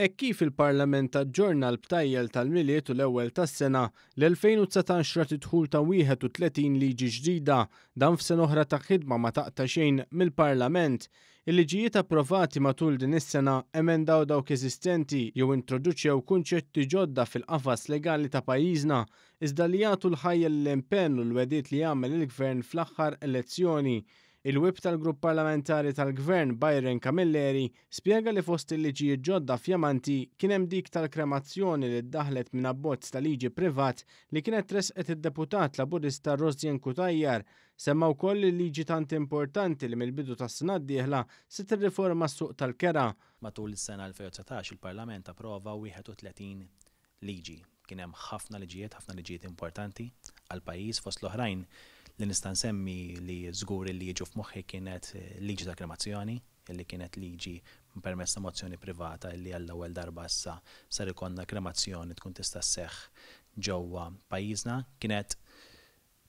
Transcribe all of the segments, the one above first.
Hekk kif il-Parlament aġġorna l-btajjel tal-Milied u l-ewwel tas-sena, l-2019 rat id-dħul ta' 31 liġi ġdida, dan f'sena oħra ta' ħidma ma taqta' xejn mill-Parlament. Il-liġijiet approvati matul din is-sena emendaw dawk eżistenti jew introduċew kunċetti ġodda fil-qafas legali ta' pajjiżna, iżda li jagħtu l-ħajja lill-impenn u l-wegħdiet li għamel il-Gvern fl-aħħar elezzjoni. Il-Whip tal-Grupp Parlamentari tal-Gvern, Byron Camilleri, spjega li fost il-liġijiet ġodda fjamanti kien hemm dik tal-kremazzjoni li ddaħħlet minn abbozz ta' liġi privat li kienet tressqet id-Deputat Laburista Rosianne Cutajar. Semma wkoll il-liġi tant importanti li mill-bidu tas-sena d-dieħla se tirriforma s-suq tal-kera. Matul is-sena 2019 il-Parlament approva 31 liġi. Kien hemm ħafna liġijiet, ħafna liġijiet importanti għall-pajjiż, fost l-oħrajn li nista' nsemmi li żgur li jiġu f'moħħi kienet liġi tal-kremazzjoni, illi kienet liġi permezz ta' mozzjoni privata illi għall-ewwel darba issa ser ikollna kremazzjoni tkun tista' sseħħ ġewwa pajjiżna. Kienet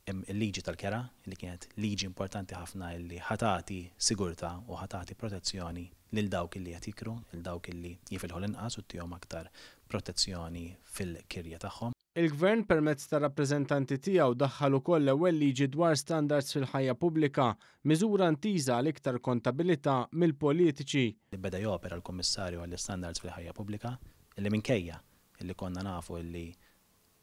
il-liġi tal-kera, li kienet liġi importanti ħafna illi ħa tagħti sigurtà u ħa tagħti protezzjoni lil dawk illi qed jikru, lil dawk illi jifilħu l-inqas u ttihom aktar protezzjoni fil-kirja tagħhom. Il-Gvern permezz tar-rappreżentanti tiegħu daħħal ukoll l-ewwel liġi dwar standards fil-ħajja pubblika, miżura intiża għal iktar kontabilità mill-politiċi. Beda jopera l-Kummissarju għall-Istandards fil-Ħajja Pubblika, illi minkejja illi konna nafu illi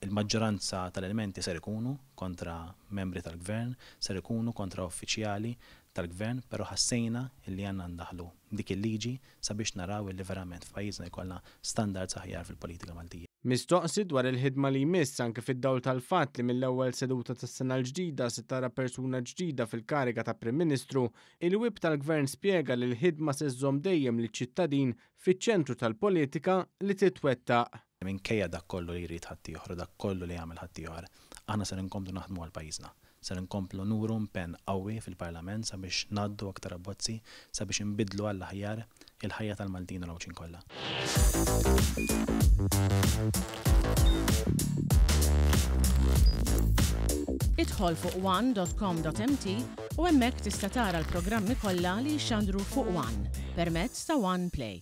Il-maġġoranza tal-elementi ser ikunu kontra membri tal-Gvern, ser ikunu kontra uffiċjali tal-Gvern, però ħassejna illi għandna ndaħħlu dik il-liġi sabiex naraw illi verament f'pajjiżna jkollna standards aħjar fil-politika Maltija. Mistoqsi dwar il-ħidma li jmiss anke fid-dawl tal-fatt li mill-ewwel seduta tas-sena l-ġdida se tara persuna ġdida fil-kariga ta' Prim Ministru, il-Whip tal-Gvern spjega li l-ħidma se żżomm dejjem liċ-ċittadin fiċ-ċentru tal-politika li titwettaq. Minkejja dak kollu li jrid ħaddieħor u dak kollu li jagħmel ħaddieħor, aħna ser inkomplu naħdmu għal pajjiżna. Ser inkomplu nuru impenn qawwi fil-Parlament sabiex ngħaddu aktar abbozzi sabiex inbiddlu għall-aħjar il-ħajja tal-Maltin u l-Għawdxin kollha. Idħol fuq one.com.mt u hemmhekk tista' tara l-programmi kollha li jixxandru fuq One permezz ta' One Play.